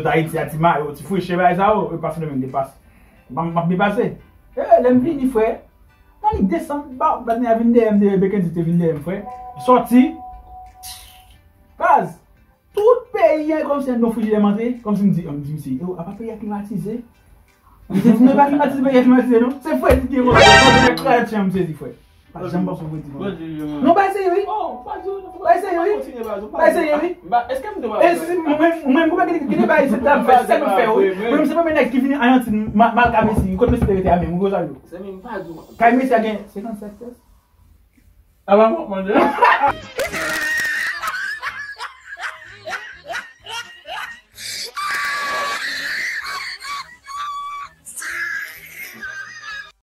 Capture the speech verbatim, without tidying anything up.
Ayiti a ti mayo, ti freche bagay sa yo, e pa fenomèn depas. M ap depase. E lè m vini, frè, Malik desann, ba, Batnè a vin dèyè m, dèyè Bekendy te vin dèyè m, frè. Sòti. Baz, tout peyi a kòmsi anndan frijidè m antre, kòmsi m di, m di misye, yo, apa peyi a klimatize? Misye di, non, e pa klimatize, peyi a klimatize, non. Se fredi ki gen manje, manje nan krayè tchanm, m sezi, frè. Pa janm panse w fredi, non. Non, bay serye, wi. Bay serye, wi. Bay serye, wi. E si, mwen, mwen, mwen, gen de bagay se ta m fè, se sa m fè, wi. Mwen, se premye nèg ki vini Ayiti, mal ka Messi, kote Messi te rete a menm, wi, Rosario. Kay Messi a gen senkannsenk pyès. Apa mwen mande?